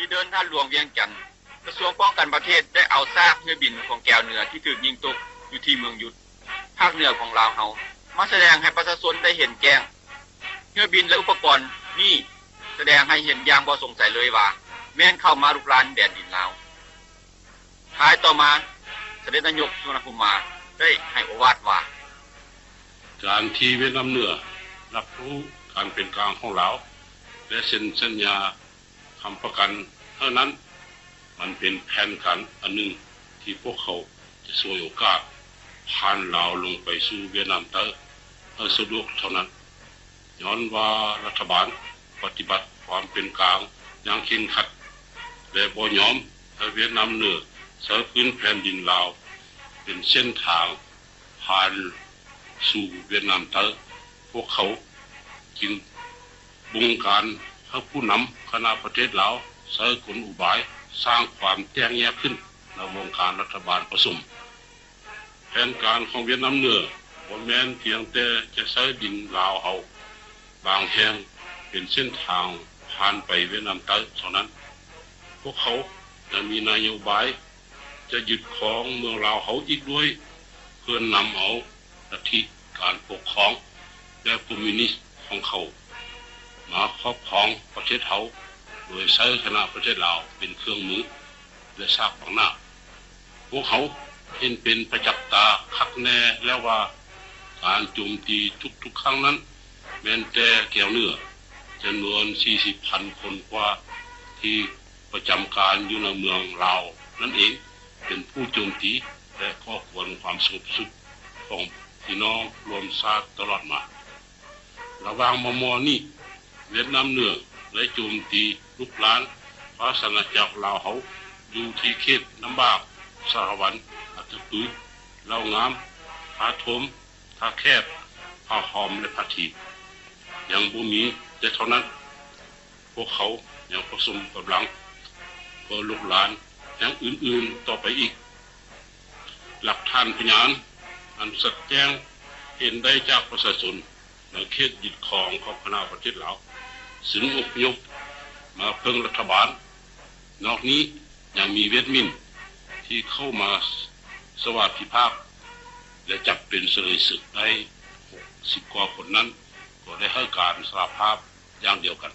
ທີ່ເດີ່ນທາດຫຼວງວຽງຈັນ, ກະຊວງປ້ອງກັນປະເທດໄດ້ເອົາຊາກເຮືອບິນຂອງແກວເໜືອທີ່ຖືກຍິງຕົກຢູ່ທີ່ເມືອງຢຸດ, ພາກເໜືອຂອງລາວເຮົາ ມາສະແດງໃຫ້ປະຊາຊົນໄດ້ເຫັນແຈ້ງ. ເຮືອບິນ ແລະ ອຸປະກອນນີ້ສະແດງໃຫ້ເຫັນຢ່າງບໍ່ສົງໄສເລີຍວ່າ ແມ່ນເຂົ້າມາລຸກລານແດນດິນລາວ. ທ້າຍຕໍ່ມາ, ສະເດັດນາຍົກ ສຸວັນນະພູມາ ໄດ້ໃຫ້ໂອວາດວ່າ: ການທີ່ຫວຽດນາມເໜືອຮັບຮູ້ການເປັນກາງຂອງລາວ ແລະ ເຊັນສັນຍາຄ້ຳປະກັນເທົ່ານັ້ນ, ມັນເປັນແຜນການອັນໜຶ່ງທີ່ພວກເຂົາຈະສວຍໂອກາດຜ່ານລາວລົງໄປສູ່ຫວຽດນາມໃຕ້ໃຫ້ສະດວກເທົ່ານັ້ນ. ຍ້ອນວ່າລັດຖະບານປະຕິບັດຄວາມເປັນກາງຢ່າງເຄັ່ງຄັດ ແລະ ບໍ່ຍອມໃຫ້ຫວຽດນາມເໜືອໃຊ້ພື້ນແຜ່ນດິນລາວເປັນເສັ້ນທາງຜ່ານສູ່ຫວຽດນາມໃຕ້, ພວກເຂົາຈຶ່ງບົງການໃຫ້ຜູ້ນຳຄະນະປະເທດລາວໃຊ້ກົນອຸບາຍສ້າງຄວາມແຕກແຍກຂຶ້ນໃນວົງການລັດຖະບານປະຊຸມ. ແຜນການຂອງຫວຽດນາມເໜືອບໍ່ແມ່ນພຽງແຕ່ຈະໃຊ້ດິນລາວເຮົາບາງແຫ່ງເປັນເສັ້ນທາງຜ່ານໄປຫວຽດນາມໃຕ້ເທົ່ານັ້ນ, ພວກເຂົາຍັງມີນະໂຍບາຍຈະຍຶດຄອງເມືອງລາວເຮົາອີກດ້ວຍ ເພື່ອນຳເອົາລັດທິການປົກຄອງແບບຄອມມິວນິສຂອງເຂົາມາຄອບຄອງປະເທດເຮົາ ໂດຍໃຊ້ຄະນະປະເທດລາວເປັນເຄື່ອງມື ແລະ ສາກບັງໜ້າ. ພວກເຮົາເຫັນເປັນປະຈັກຕາຄັກແນ່ແລ້ວວ່າ ການໂຈມຕີທຸກໆຄັ້ງນັ້ນ ແມ່ນແຕ່ແກວເໜືອຈຳນວນສີ່ສິບພັນຄົນກວ່າ ທີ່ປະຈຳການຢູ່ໃນເມືອງລາວນັ້ນເອງ ເປັນຜູ້ໂຈມຕີ ແລະ ກໍ່ກວນຄວາມສະຫງົບສຸກຂອງພີ່ນ້ອງຮ່ວມຊາດຕະຫຼອດມາ. ລະຫວ່າງໝໍ່ໆນີ້, ຫວຽດນາມເໜືອໄດ້ໂຈມຕີລຸກລານພະລາຊະອານາຈັກລາວເຮົາ ຢູ່ທີ່ເຂດນ້ຳບາກ, ສາລະວັນ, ອັດຕະປື, ເລົ່າງາມ, ທ່າໂທມ, ທ່າແຄບ, ຜາຫອມ ແລະ ຜາຖີ. ຍັງບໍ່ມີແຕ່ເທົ່ານັ້ນ, ພວກເຂົາຍັງປະສົມກຳລັງເພື່ອລຸກລານແຫ່ງອື່ນໆຕໍ່ໄປອີກ. ຫຼັກຖານພະຍານອັນຊັດແຈ້ງເຫັນໄດ້ຈາກປະຊາຊົນໃນເຂດຍຶດຄອງຂອງຄະນະປະເທດລາວ ຊຶ່ງອົບພະຍົບມາເພິ່ງລັດຖະບານ. ນອກນີ້ຍັງມີຫວຽດມິນທີ່ເຂົ້າມາສະຫວັດພິພາກ ແລະ ຈັບເປັນສະເໜີສຶກໄດ້ຫົກສິບກວ່າຄົນນັ້ນ ກໍໄດ້ໃຫ້ການສາລະພາບຢ່າງດຽວກັນ.